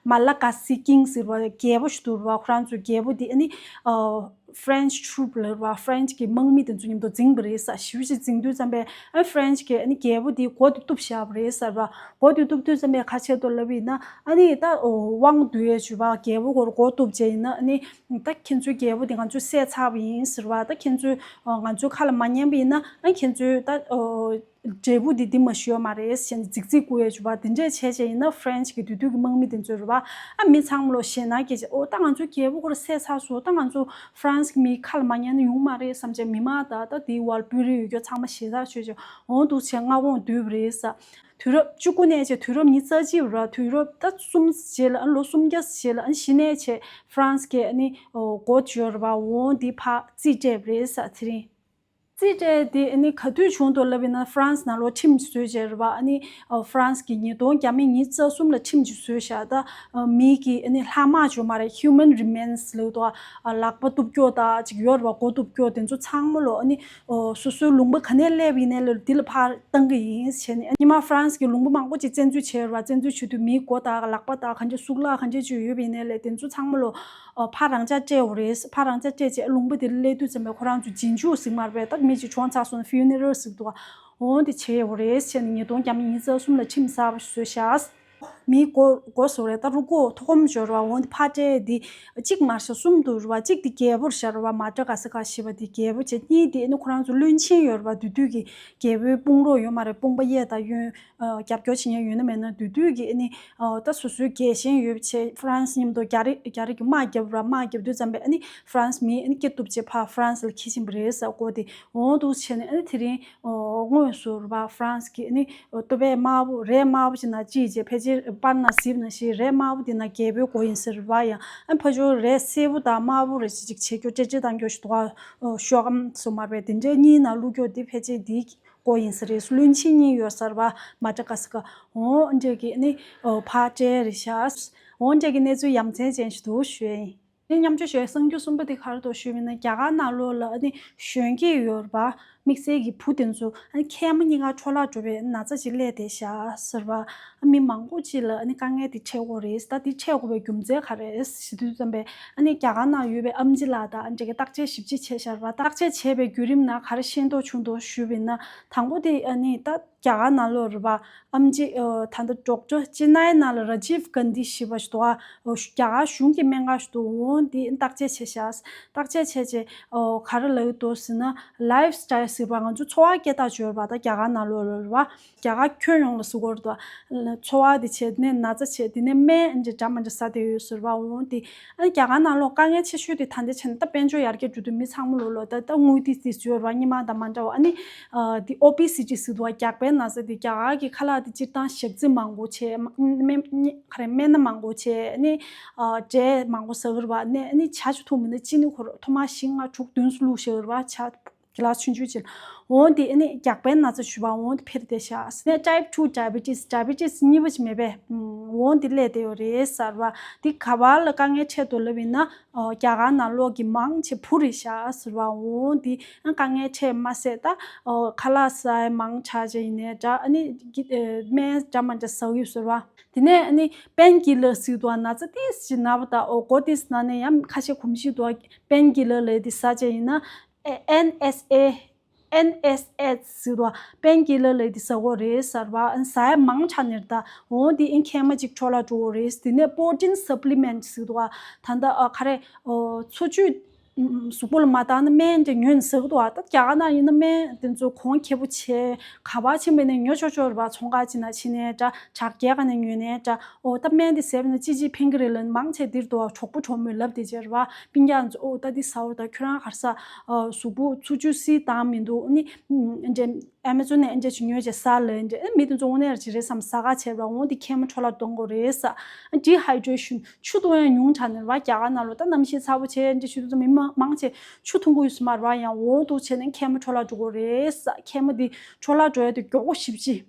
མ་ལ་ཀ་སི་ཀིང་ཟེར་བ་རྒྱལ་པོ་ཞིག་འདུག་རེད་བ། ཁོ་རང་ཚོའི་རྒྱལ་པོ་དེ་ཨ་ནི་ཨ་ཧྥ་རན་སི་ཊུ་རུབ་ལབ་རེད་བ། ཧྥ་རན་སི་གི་དམག་མི་དེ་ཚོ་མཉམ་དུ་འཛིང་པ་རེད་ཟེར། ཞེ་པོ་ཅིག་འཛིང་དུས་ཙམ་པས་ཨ་ཧྥ་རན་སི་གིས་ཨ་ནི་རྒྱལ་པོ་དེ་མགོ་དེ་གཏུབ་བཞག་པ་རེད་ཟེར་བ། མགོ་དེ་གཏུབ་དུས་ཙམ་པས་ག་རེ་བྱས་འདུག་ལབ་པ་ཡིན་ན། ཨ་ནི་ད་དབང་བསྡུ་ཡས་བྱས་པ། རྒྱལ་པོ་ཁོ་རང་མགོ་གཏུབ་བྱས་ཡིན་ན་ཨ་ནི་ད་ཁྱེད་ཚོའི་རྒྱལ་པོ་དེ་ང་ཚོས་བསད་ཚར་བ་ཡིན་ཟེར་བ། ད་ཁྱེད་ཚོས་ང་ཚོའི་ཁ་ལ་མ་ཉན་པ་ཡིན་ན་ཨ་ཁྱེད་ཚོས་ད་འབྲས་བུ་འདི་འདི་མ་ཞུ་ཡ་མ་རེད་ཟེར་ནས་རྫིག་རྫིག་བསྐུལ་ཡས་བྱས་པ། དེ་འདྲས་བྱས་བྱས་ཡིན་ན་ཧྥ་རན་སི་གི་དེ་དུས་ཀྱི་དམག་མི་དེ་ཚོས་རེད་བ། ཨ་མི་ཚང་མ་ལོ་ཞེད་སྣང་སྐྱེས་བྱས། ཨོ་ད་ང་ཚོའི་རྒྱལ་པོ་ཁོ་རང་བསད་ཚར་སོང་། ད་ང་ཚོ་ཧྥ་རན་སི་གི་མིའི་ཁ་ལ་མ་ཉན་ན་ཡོང་མ་རེད་བསམ་བྱས་མི་མང་དང་ད་དེའི་བར་དཔོན་རིགས་ཡོད་རྒྱུ་ཚང་མ་ཞེད་སྣང་བྱས་བྱས་འོང་འདུག་བྱས་མངའ་དབང་བསྡུས་པ་རེད་ཟེར། དུས་རབས་བཅུ་དགུ་ནས་བྱས་དུས་རབས་ཉི་ཤུ་རྩ་གཅིག་བར། དུས་རབས་ད་གསུམ་རྗེས་ལ་ཨ་ལོ་སུམ་བརྒྱ་རྗེས་ལ་ཨ་གཞི་ནས་བྱས་ཧྥ་རན་སི་གིས་ཨ་ནི་འོ་མགོ་འཇོར་བ་འོང་འདི་ཕར་རྩིས་སྤྲད་པ་རེད་ཟེར། དེ་རིང་རྩིས་སྤྲད་དེ་ཨ་ནི་ག་དུས་བྱུང་འདུག་ལབ་ཡིན་ན་ཧྥ་རན་སི་ནང་ལོགས་ཁྲིམས་བཟོས་བྱས་རེད་བ། ཨ་ནི་ཧྥ་རན་སི་གིས་ཉིས་སྟོང་བརྒྱ་མེད་ཉི་ཤུ་རྩ་གསུམ་ལ་ཁྲིམས་ཅིག་བཟོས་བཞག་ད་མིའི་གི་ཨ་ནི་ལྷག་མ་ཅིག་ཡོད་མ་རེད། ཧིའུ་མན་རི་མེན་སི་ལབ་འདུག་ལག་པ་གཏུབ་ཀྱོག་ད་ཅིག་ཡོད་རེད་བ། མགོ་གཏུབ་ཀྱོག་དེ་ཚོ་ཚང་མ་ལོ་ཨ་ནི། ཨོ། སོ་སོའི་ལུང་པ་ག་ནས་སླེབས་ཡིན་ནའི་ལ་འདི་ལ་ཕར་བཏང་གི་ཡིན་ཟེར་ནས། སྔོན་མ་ཧྥ་རན་སི་གི་ལུང་པ་མང་པོ་ཅིག་བཙན་འཛུལ་བྱས་ཡོད་རེད་བ། བཙན་འཛུལ་བྱེད་དུས་མིའི་མགོ་དང་ལག་པ་དང་གང་ཅི་གཙུག་ལག་གང་ཅི་ཅིག་ཡོད་པ་ཡིན་ནའི་ལ་དེ་ཚོ་ཚང་མ་ལོ་ཨོ་ཕར་རང་འཇགས་སྤྲད་ཡོད་རེད། ཕར་རང་འཇགས་སྤྲད་རྗེས་ལུང་པ་དེ་ལ་སླེབས་དུས་ཙམ་པས་ཁོ་རང་ཚོ་རྗེས་འཇུག་ཟེར་མ་རེད་པས། ད་མི་ཅིག་གྲོངས་ཚར་སོང་ན་ཧྥིའུ་ནེ་རལ་ཟེར་འདུག་འོ་འདི་བྱས་ཡོད་རེད་ཟེར་ནས་ཉིས་སྟོང་བརྒྱ་མེད་ཉི་ཤུ་རྩ་གསུམ་ལ་ཁྲིམས་གསར་པ་བཟོས་ཤག་མིའི་མགོ་མགོ་ཟེར་བ་རེད། ད་རུ་མགོ་ཐོག་མ་ཅིག་ཡོད་རེད་བ། འོ་འདི་ཕར་སྤྲད་དེ་གཅིག་མ་རེད་ཤག་གསུམ་འདུག་རེད་བ། གཅིག་དེ་རྒྱལ་པོ་རེད་ཤག་རེད་བ། མ་ཏྲ་ཀ་ས་ཀ་ཞེས་པ་དེ་རྒྱལ་པོ་བྱས། གཉིས་དེ་ནི་ཁོ་རང་ཚོ་བློན་ཆེན་ཡོད་རེད་བ། དེ་དུས་ཀྱི་རྒྱལ་པོའི་དཔུང་རོགས་ཡོད་མ་རེད། དཔུང་པ་གཡས་དང་གཡོན་རྒྱབ་སྐྱོར་བྱེད་མཁན་ཡོད་ན་མེད་ན། དེ་དུས་ཀྱི་ཨ་ནི་ད་སོ་སོའི་རྒྱལ་ཞེན་ཡོད་བྱས་ཧྥ་རན་སི་མཉམ་དུ་རྒྱ་རིགས་རྒྱ་རིགས་ཀྱི་དམག་བརྒྱབ་ར། དམག་བརྒྱབ་དུས་ཙམ་པས་ཨ་ནི་ཧྥ་རན་སི་མི་ཨ་ནི་སྐྱིད་སྡུག་བྱས་ཕར་ཧྥ་རན་སི་ལ་འཁྱེར་ཕྱིན་པ་རེད་ཟེར་གོ། དེ་འོ་འདུག་བྱས་ནས་ཨ་ནི་དེ་རིང་དངོས་སུ་རེད་བ། ཧྥ་རན་སི་གི་ཨ་ནི་ཨོ་ཏོ་པའི་དམར་པོ་རས་དམར་པོ་ཅིག་ནང་བཅིངས་བྱས། ཕལ་ཆེར་པར་ནང་གཟིགས་ན་ཤེས། རས་དམར་པོ་དེ་ནང་རྒྱལ་པོའི་མགོ་ཡིན་ཟེར་བ། ཡང་ཨ་ཕར་ཕྱོགས་རས་སེར་པོ་དང་དམར་པོ་རེ་ཅིག་བྱེད་རྒྱུ་ཅེ་ཅེ་བཏང་རྒྱུ་ཞིག་འདུག་ག་ཤོག་སྒམ་སོ་མར་པའི་དེ་འདྲའི་གཉིས་ནང་བླུགས་རྒྱུ་དེ་ཕལ་ཆེར་དེའི་མགོ་ཡིན་ས་རེད། བློན་ཆེན་གཉིས་ཡོད་ཟེར་བ། མ་ཏྲ་ཀ་ས་ཀ་འོ་འདྲས་ཀྱི་ཨ་ནི་ཕར་སྤྲད་རེད་ཤག་འོ་འདྲས་ཀྱི་གནས་ཚུལ་ཡ་མཚན་ཅན་ཞིག་འདུག་ཞུ་ཡ་ཡིན། ངས་མཉམ་སྤྱོད་ཞུ་ཡའི་གསར་འགྱུར་གསུམ་པ་དེ་ག་རེ་འདུག་ཞུས་པ་ཡིན་ན། རྒྱ་གར་ནང་ལོགས་ལ་ཨ་ནི་གཞོན་སྐྱེས་ཡོད་རེད་པ། དམིགས་བསལ་གྱི་བུ་དེ་ཚོ་ཨ་ནི་མཁལ་མ་གཉིས་ཀ་འཕྲོ་བརླག་འགྲོ་བའི་ན་ཚ་ཅིག་སླེབས་བསྡད་ཤག་ཟེར་བ། ཨ་མི་མང་པོ་ཅིག་ལ་ཨ་ནི་དཀའ་ངལ་དེ་འཕྲད་ཀྱི་ཡོད་རེད། ད་དེ་འཕྲད་དགོས་པའི་རྒྱུ་མཚན་ག་རེ་རེད་ཟེར་དུས་ཙམ་པས། ཨ་ནི་རྒྱ་གར་ནང་ཡོད་པའི་ཨེམ་ཆི་ལགས་དང་ཨ་འདྲ་གི་བརྟག་དཔྱད་ཞིབ་ཕྲ་བྱས་བཞག་རེད་པ། བརྟག་དཔྱད་བྱས་པའི་བརྒྱུད་རིམ་ནང་ག་རེ་ཤེས་རྟོགས་བྱུང་འདུག་ཞུས་པ་ཡིན་ན། དང་པོ་དེ་ཨ་ནི་ད་རྒྱ་གར་ནང་ལོགས་རེད་པ། ཨེམ་ཆི་ཨ་ད་ལྟ་ཌོག་ཊར་ཅེ་ནའི་ནང་ལ་ར་ཇིབ་གྷན་དྷི་ཞེས་པ་ཞིག་འདུག་ག་ཨོ་རྒྱ་གར་གཞུང་གི་སྨན་ཁང་ཞིག་འདུག་འོ་འདི་བརྟག་དཔྱད་བྱས་ཤག་བརྟག་དཔྱད་བྱས་རྗེས་ཨོ་ག་རེ་ལབ་ཀྱི་འདུག་ཟེར་ན། ལའིབ་སི་ཊའིལ་ཟེར་བ་ང་ཚོ་འཚོ་བ་སྐྱེལ་སྟངས་ཅིག་ཡོད་རེད་པ། ད་རྒྱ་གར་ནང་ལོགས་རེད་པ། རྒྱ་གར་ཁྱོན་ཡོངས་ལ་ཟེར་དགོས་རེད་དོ། འཚོ་བ་དེ་བྱས། དེ་ནས་ན་ཚ་བྱས། དེ་ནས་སྨན་འདྲ་འདྲ་མི་འདྲ་ཟ་བསྡད་ཡོད་ཟེར་བ། འོ་དེ་ཨ་ནི་རྒྱ་གར་ནང་ལོགས་དཀའ་ངལ་ཆེ་ཤོས་དེ་ད་ལྟ་བྱས་ན་ད་དཔལ་འབྱོར་ཡར་རྒྱས་འགྲོ་དུས་མི་ཚང་མ་ལོ་ལོ་ད་ད་དངུལ་ཏིས་ཏིས་ཡོད་རེད་པ། སྔོན་མ་དང་མ་འདྲ་བ། ཨ་ནི་ཨ་དེ་ཨོ་བི་སི་ཊི་ཟེར་འདུག་པ། རྒྱགས་པའི་ན་ཚ་དེ། རྒྱ་གར་གྱི་ཁ་ལག་དེ་སྤྱིར་བཏང་ཞག་རྩི་མང་པོ་བྱས། སྨན་སྨན་ག་རེ་སྨན་སྣ་མང་པོ་བྱས། ཨ་ནི་ཨ་འབྲས་མང་པོ་ཟ་གི་རེད་པ། ཨ་ནི་ཨ་ནི་ཇ་ཅིག་འཐུང་མིན་ན་ཅི་ནི་ཁོ་རང་ཐོག་མར་ཞིམ་ང་དྲུག་བདུན་ཙམ་བླུགས་བཞག་གི་རེད་པ། ཇ་གི་ལ་སི་ཆུང་ཆུང་ཅིག་འོ་དེ་ཨ་ནི་རྒྱགས་པའི་ན་ཚ་ཞུ་བ། འོ་དེ་འཕེལ་བསྡད་ཤག་ཨ་ནི་ཊའིབ་ཊུ་ཌའི་བི་ཊིས། ཌའི་བི་ཊིས་གཉིས་པ་ཅིག་མེད་པས། འོ་དེ་སླེབས་བསྡད་ཡོད་རེད་ཟེར་བ། དེ་ག་པར་ལ་དཀའ་ངལ་འཕྲད་འདུག་ལབ་ཡིན་ན། ཨོ་རྒྱ་གར་ནང་ལོགས་ཀྱི་མང་ཆེ་བུ་རེད་ཤག་ཟེར་བ། འོ་འདི་ཨ་དཀའ་ངལ་འཕྲད་མ་ཟད། ད་ཨོ་ཁ་ལག་ཟ་ཡ་མང་ཆགས་བྱས་ཡིན་ནའི་འདྲ། ཨ་ནི་གི་ཨེ་སྨན་འདྲ་མི་འདྲ་ཟ་གི་ཡོད་ཟེར་བ། དེ་ནས་ཨ་ནི་པེན་ཀི་ལར་ཟེར་འདུག་ན་ཚ་ཏོག་ཙམ་ཅིག་ན་བ་དང་། ཨོ་མགོ་ཏོག་ཙམ་ན་ནས་ཡང་ཁ་ཤས་གོམས་གཤིས་འདུག་པེན་ཀི་ལར་ལབ་དེ་ཟ་བྱས་ཡིན་ན། ཨེ་ཨེན་ཨེས་ཨེ། ཨེན་ཨེས་ཨེཆ་ཟེར་བ། པེན་ཀི་ལར་ལབ་དེ་ཟ་དགོས་རེད་ཟེར་བ། ཟ་ཡ་མང་ཆགས་ནས་ད། འོ་དེ་ཨིན་མཁལ་མ་ཅིག་འཕྲོ་བརླག་འགྲོ་གི་རེད། དེ་ནས་པོ་རོ་ཊིན་སབ་ལི་མེན་ཊི་ཟེར་བ། ད་ལྟ་ཨ་ག་རེ་ཨོ་འཚོ་བཅུད་ ཨུམ། གཟུགས་པོ་ལ་མ་བཏང་ན་སྨན་དེ་ཉོས་ནས་ཟ་གི་འདུག་ཨ། ད་རྒྱ་གར་ནང་ཡིན་ན་སྨན་དེ་ཚོ་གོང་ཁེ་པོ་བྱས། ག་པར་ཕྱིན་པ་ཡིན་ན་ཉོ་ཆོག་ཆོག་རེད་པ། ཚོང་ཁང་ཅིག་ནང་ཕྱིན་ནའི་འདྲ། དྲ་རྒྱའི་སྒང་ནས་ཉོས་ནའི་འདྲ། ཨོ་ད་སྨན་དེ་ཟས་པ་ཡིན་ན་ཅི་ཅི་ཕན་གི་རེད་ལབ་ནས་མང་ཆེ་འདིར་འདུག་ཨ། གྲོགས་པོ་གྲོགས་མོས་ལབ་བསྡད་ཀྱི་རེད་པ། སྤུན་ཀྱག་ཚོ་ཨོ་ད་འདི་ཟ་འོ། ད་ཁྱོད་རང་ག་རེ་ཟ། ཨ། གཟུགས་པོ་ཚུར་བཅུག་སྲིད་དང་མི་འདུག་ཨ་ནི་ཨམ་ཅེ། ཨ་མེ་ཛོན་ནས་ཨ་ཅེ་ཅིག་ཉོས་བྱས་ཟ་ལབ་འདྲ། ཨ་མི་དེ་ཚོ་དངོས་གནས་ར་ཅིག་རེད་བསམ། ཟ་ག་བྱས་པ་འོང་། དེ་མཁལ་མ་འཕྲོ་བརླག་གཏོང་གི་རེད་ཟེར། ཨ་ཌི་ཧའི་ཌྲེ་ཤན། ཆུ་བཏུང་ཡ་ཉུང་དྲགས་ནས་རེད་པ། རྒྱ་གར་ནང་ལོ་ད་གནམ་གཤིས་ཚ་པོ་བྱས་འདྲ་བྱེད་དུས་ཙམ་མི་མང་མང་ཆེ་ཆུ་འཐུང་གི་ཡོད་ས་མ་རེད་པ། ཡང་འོ་འདུག་བྱས་ནས་མཁལ་མ་འཕྲོ་བརླག་འགྲོ་གི་རེད་ཟེར། མཁལ་མ་དེ་འཕྲོ་བརླག་འགྲོ་ཡ་དེ་མགྱོགས་པོ་ཞེ་པོ་ཅིག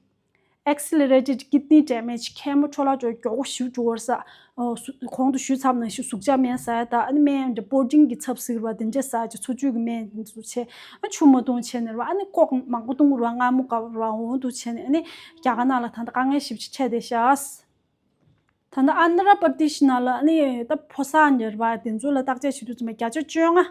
Accelerated kidney damage། མཁལ་མ་འཕྲོ་བརླག་འགྲོ་ཡ་མགྱོགས་པོ་ཞེ་པོ་འགྲོ་གི་རེད་ཟེར། ཨོ་གོང་དུ་ཞུས་ཚར་བ་ནང་བཞིན་གཟུགས་ཆག་སྨན་ཟ་ཡ་དང་། ཨ་ནི་སྨན་འདྲ་པོ་རོ་ཊིན་གྱི་ཚབ་ཟེར་བ་དེ་འདྲ་ཟ་བྱས། འཚོ་བཅུད་ཀྱི་སྨན་དེ་ཚོ་བྱས། ཨ་ཆུ་མ་འཐུང་བྱས་ནས་རེད་པ། ཨ་ནི་ཀོག་མང་པོ་འཐུང་གི་རེད་པ། མངར་མོ་དགའ་བོ་རེད་པ། འོ་འདུག་བྱས་ནས་ཨ་ནི་རྒྱ་གར་ནང་ལ་ད་ལྟ་དཀའ་ངལ་ཞེ་པོ་ཅིག་འཕྲད་བསྡད་ཤག་ད་ལྟ་ཨན་དྷ་ར་པར་དེ་ཤི་ནང་ལ་ཨ་ནི་ད་ཕོ་གསར་འདྲ་རེད་པ། དེ་ཚོ་ལ་བརྟག་དཔྱད་བྱེད་དུས་ཙམ་པ་བརྒྱ་ཆ་བཅོ་ལྔ།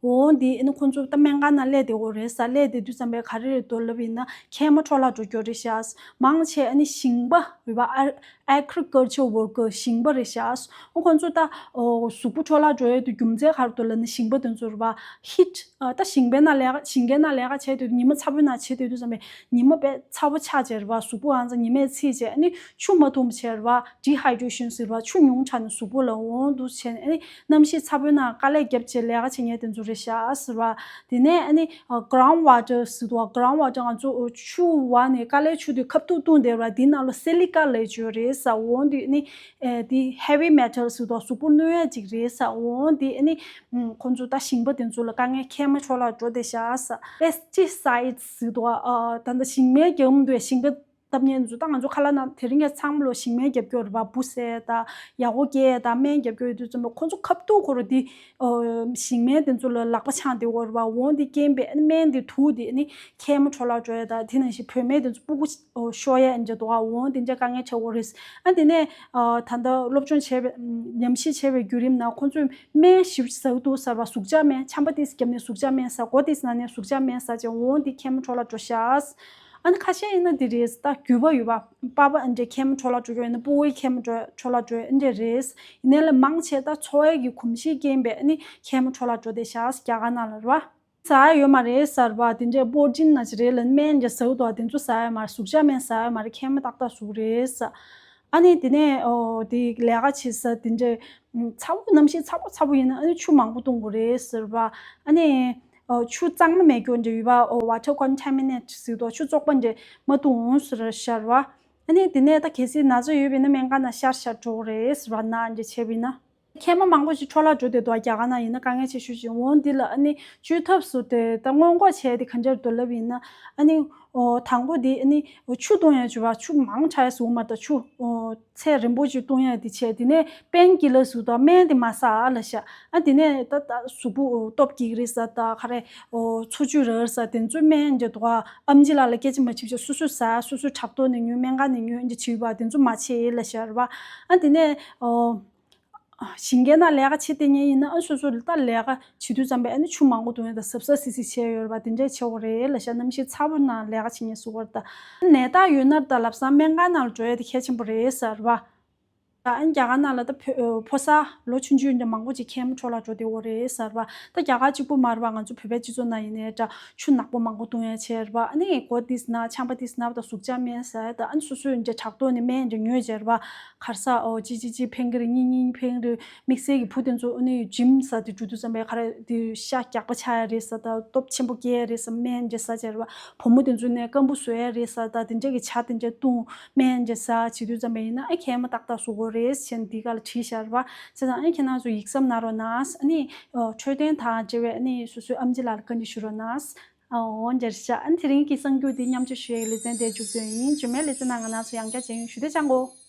འོ་འདི་ཨ་ནི་ཁོང་ཚོ་ད་སྨན་ཁང་ནང་སླེབས་བསྡད་ཡོད་རེད་ཟེར། སླེབས་བསྡད་དུས་ཙམ་པ་ག་རེ་རེད་འདུག་ལབ་ཡིན་ན་མཁལ་མ་འཕྲོ་བརླག་འགྲོ་རྒྱུ་རེད་ཤག་མང་ཆེ་ཨ་ནི་ཞིང་པ་རེད་པ། ཨ་agriculture worker། ཞིང་པ་རེད་ཤག་འོ་ཁོང་ཚོ་ད་ཨོ་གཟུགས་པོ་འཕྲོ་བརླག་འགྲོ་ཡ་དེ་རྒྱུ་མཚན་ག་རེ་འདུག་ལབ་ན་ཞིང་པ་དེ་ཚོ་རེད་པ། ཧིཊ། ཨ་ད་ཞིང་པའི་ནང་ལས་ཀ། ཞིང་ཁའི་ནང་ལས་ཀ་བྱས་དུས། ཉི་མ་ཚ་པོའི་ནང་བྱེད་སྡོད་དུས་ཙམ་པ་ཉི་མ་དཔེ་ཚ་པོ་ཆགས་བྱས་རེད་པ། གཟུགས་པོ་ཨང་ཚ་ཉི་མས་འཚིག་བྱས། ཨ་ནི་ཆུ་མ་འཐུང་བྱས་རེད་པ། ཌི་ཧའི་ཌྲེ་ཤན་ཟེར་བ། ཆུ་ཉུང་དྲགས་ནས་གཟུགས་པོ་ལ་འོ་འདུག་བྱས་ནས། ཨ་ནི་གནམ་གཤིས་ཚ་པོའི་ནང་དཀའ་ལས་བརྒྱབ་བྱས་ལས་ཀ་བྱེད་མཁན་དེ་ཚོ་རེད་ཤག་ཟེར་བ། དེ་ནས་ཨ་ནི་ཨ་ground water ཟེར་དུས། ground water ང་ཚོ་ཆུ་བ་ནས་དཀའ་ལས་ཆུ་དེ་ཁ་ཐུག་བཏུང་བསྡད་རེད་པ། དེའི་ནང་ལ་སི་ལི་ཀ་ལབ་ཅིག་ཡོད་རེད་ཟེར། འོ་དེ་ནི་ཨེ་དེ་heavy metal ཟེར་དུས་གཟུགས་པོ་གནོད་ཡ་ཅིག་རེད་ཟེར། འོ་དེ་ཨ་ནི་ཨུམ། ཁོང་ཚོ་ད་ཞིང་པ་དེ་ཚོ་ལ་དཀའ་ངལ། མཁལ་མ་འཕྲོ་བརླག་འགྲོ་བསྡད་ཤག་ཟེར། pesticides ཟེར་དུས། ཨ་ད་ལྟ་ཞིང་སྨན་རྒྱག་མི་འདུག་ཞིང་ཁ་བཏབ་མཁན་ཚོ། ད་ང་ཚོ་ཁ་ལག་ནང་དེ་རིང་ག་ཚང་མ་ལོ་ཞིང་སྨན་རྒྱབ་སྐྱོར་རེད་པ། འབུ་བསད་དང་ཡག་པོ་སྐྱེ་དང་སྨན་རྒྱབ་སྐྱོར་ཡོད་དུས་ཙམ་པ་ཁོང་ཚོ་ཁ་ཐུག་ཁོ་རང་དེ་ཨོ་ཞིང་སྨན་དེ་ཚོ་ལ་ལག་པ་འཆང་བསྡད་ཡོད་རེད་པ། འོ་དེ་རྐྱེན་པས་ཨ་ནི་སྨན་དེ་དུག་དེ་ཨ་ནི་མཁལ་མ་འཕྲོ་བརླག་འགྲོ་ཡ་དང་། དེ་ནང་བཞིན་བུད་མེད་དེ་ཚོ་སྤུ་གུ་ཨོ་ཤོར་ཡ་འདྲ་འདུག་ག་འོ་དེ་འདྲ་དཀའ་ངལ་འཕྲད་ཡོད་རེད། ཨ་དེ་ནས་ཨ་ད་ལྟ་སློབ་སྦྱོང་བྱས་པའི་ཉམས་ཞིབ་བྱས་པའི་བརྒྱུད་རིམ་ནང་ཁོང་ཚོས་སྨན་ཞིབ་ཟ་གི་འདུག་ཟེར་བ། གཟུགས་ཆག་སྨན། ཆམ་པ་ཏིས་བརྒྱབ་ནས་གཟུགས་ཆག་སྨན་ཟ། མགོ་ཏིས་ན་ནས་གཟུགས་ཆག་སྨན་ཟ་བྱས། འོ་དེ་མཁལ་མ་འཕྲོ་བརླག་འགྲོ་ཤག་ཨ་ནི་ཁ་ཤས་ཡིན་ན་འདི་རེད། ད་རྒྱུས་པ་ཡོད་པ། པ་ཕ་ཨ་འདྲས་མཁལ་མ་འཕྲོ་བརླག་འགྲོ་གི་ཡོད་ན་སྤུ་གུའི་མཁལ་མ་འཕྲོ་འཕྲོ་བརླག་འགྲོ་ཡ་འདི་རེད། ཡིན་ནའི་ལས་མང་ཆེ་ད་འཚོ་བའི་གི་གོམས་གཤིས་རྐྱེན་པས་ཨ་ནི་མཁལ་མ་འཕྲོ་བརླག་འགྲོ་བསྡད་ཤག་རྒྱ་གར་ནང་ལ་རེད་པ། ཟ་ཡ་ཡོད་མ་རེད་ཟེར་བ། དེ་འདྲས་པོ་རོ་ཊིན་ན་ཅི་རེད་ལབ་སྨན་འདྲ་ཟ་གི་འདུག་དེ་ཚོ་ཟ་ཡ་མ་རེད། གཟུགས་ཆག་སྨན་ཟ་ཡ་མ་རེད། མཁལ་མ་ཏག་ཏག་ཟུག་རེད་ཟེར། ཨ་ནི་དེ་ནས་ཨོ་དེ་ལས་ཀ་བྱེད་ས་དེ་འདྲས་ཚ་པོ། གནམ་གཤིས་ཚ་པོ་ཚ་པོ་ཡིན་ན་ཨ་ནི་ཆུ་མང་པོ་འཐུང་དགོས་རེད་ཟེར་བ། ཨ་ནི་ཨོ་ཆུ་གཙང་མ་མེད་རྒྱུ་འདྲ་ཡོད་པ། ཨོ་water contaminant ཟེར་དུས་ཆུ་བཙོག་པ་འདྲ་མ་འཐུང་ཟེར་ཤར་བ། ཨ་ནི་དེ་ནས་ད་གལ་སྲིད་ན་ཚ་ཡོད་པ་ཡིན་ན་སྨན་ཁང་ནང་ཤར་ཤར་འགྲོ་དགོས་རེད་ཟེར་བ། ན་འདྲ་བྱས་པ་ཡིན་ན། མཁལ་མ་མང་པོ་ཞིག་འཕྲོ་བརླག་འགྲོ་བསྡད་འདུག་རྒྱ་གར་ནང་ཡིན་ན་དཀའ་ངལ་ཆེ་ཤོས་ཤིག་འོང་། འདི་ལ་ཨ་ནི་བཅོས་ཐབས་སུ་དེ་ད་སྔོན་འགོག་བྱས་ཏེ་ག་འདྲ་འདུག་ལབ་ཡིན་ན། ཨ་ནི་ཨོ་དང་པོ་དེ་ཨ་ནི་ཆུ་བཏུང་ཡ་བྱུ་བ། ཆུ་མང་དྲགས་ཟུག་མ་རེད། ད་ཆུ་ཨོ་ཚད་རན་པོ་ཅིག་བཏུང་ཡ་དེ་བྱས། དེ་ནས་པེན་ཀི་ལར་ཟུག་དང་སྨན་དེ་མ་ཟ་ཨ་ལབ་ཤག་ཨ་དེ་ནས་ད་ད་གཟུགས་པོ་སྟོབས་སྐྱེ་གི་རེད་ཟེར། ད་ག་རེ་ཨོ་འཚོ་བཅུད་རག་ཟེར། དེ་ཚོའི་སྨན་འདྲ་འདུག་ཨམ་ཆི་ལགས་ལ་སྐད་ཆ་མ་བྱེད་བྱས་སོ་སོས་ཟ། སོ་སོས་དྲག་ཐོག་ནས་ཉོས། སྨན་ཁང་ནས་ཉོས། འདི་བྱེད་པ་དེ་ཚོ་མ་བྱེད་ལབ་ཤག་རེད་པ། ཨ་དེ་ནས་ཨོ། ཞིང་ཁའི་ནང་ལས་ཀ་བྱེད་བསྡད་མཁན་ཡིན་ན་ཨ་སོ་སོ་ལ་ད་ལས་ཀ་བྱེད་དུས་ཙམ་པས་ཨ་ནི་ཆུ་མང་པོ་འཐུང་ཡ་དང་གཟབ་གཟབ་སིག་སིག་བྱས་ཡོད་རེད་པ། དེ་འདྲས་བྱེད་དགོས་རེད་ལབ་ཤག་གནམ་གཤིས་ཚ་པོ་ནང་ལས་ཀ་བྱེད་མཁན་སུ་བར་ད་ནད་རྟགས་ཡོད་ན་ད་ལམ་སང་སྨན་ཁང་ནང་ལ་འགྲོ་ཡ་དེ་གལ་ཆེན་པོ་རེད་ཟེར་བ། ཨ་ནི་རྒྱ་གར་ནང་ལ་ད་ཕོ་ཕོ་གསར་ལོ་ཆུང་ཆུང་འདྲ་མང་པོ་ཅིག་མཁལ་མ་འཕྲོ་བརླག་འགྲོ་བསྡད་ཡོད་རེད་ཟེར་བ། ད་རྒྱ་གར་གཅིག་པུ་མ་རེད་པ། ང་ཚོ་བོད་པའི་སྤྱི་ཚོགས་ནང་ཡིན་ནའི་འདྲ། ཆུ་ནག་པོ་མང་པོ་འཐུང་ཡ་བྱས་རེད་པ། ཨ་ནི་མགོ་ཏིས་ན། ཆམ་པ་ཏིས་ན་བ་དང་གཟུགས་ཆག་སྨན་ཟ་ཡ་དང་། ཨ་ནི་སོ་སོས་འདྲ་དྲག་ཐོག་ནས་སྨན་འདྲ་ཉོས་བྱས་རེད་པ། ག་རེ་ཟ། ཨོ་གཅིག་གཅིག་གཅིག་ཕན་གི་རེད། གཉིས་གཉིས་ཕན་གི་རེད། དམིགས་བསལ་གྱི་བུ་དེ་ཚོ་ཨ་ནི་ཇིམ་ཟེར་དེ་འགྲོ་དུས་ཙམ་པའི་ག་རེ་དེ་ཤ་རྒྱགས་པ་ཆགས་ཡ་རེད་ཟེར་དང་། སྟོབས་ཆེན་པོ་སྐྱེ་ཡ་རེད་ཟེར། སྨན་འདྲ་ཟ་བྱས་རེད་པ། བུ་མོ་དེ་ཚོ་ནས་སྐམ་པོ་བཟོ་ཡ་རེད་ཟེར་དང་། དེ་འདྲ་གི་ཇ་དེ་འདྲ་བཏུང་། སྨན་འདྲ་ཟ་བྱེད་དུས་ཙམ་པ་ཡིན་ན་ཨ་མཁལ་མ་ཏག་ཏག་བཟོ་དགོས་རེད་ཟེར་ནས་འདི་ག་ལ་བྲིས་བཞག་རེད་པ། བྱས་ཙང་ཨ་ཁྱེད་རང་ཚོ་ཡིག་ཚང་གནང་རོགས་གནང་། ཨ་ནི་འཕྲོད་བསྟེན་དང་འབྲེལ་བའི་ཨ་ནི་སོ་སོའི་ཨམ་ཆི་ལགས་ལ་བཀའ་འདྲི་ཞུ་རོགས་གནང་། འོ་འདྲ་ཤག་ཨ་ནི་དེ་རིང་གི་གསར་འགྱུར་འདི་མཉམ་སྤྱོད་ཞུ་ཡའི་ལེ་ཚན་དེ་མཇུག་སྡོད་ཡིན། རྗེས་མའི་ལེ་ཚན་ནང་ང་རང་ཚོ་ཡང་བསྐྱར་མཇལ་ཡོང་། ཞུ་བདེ་ཅང་གོ།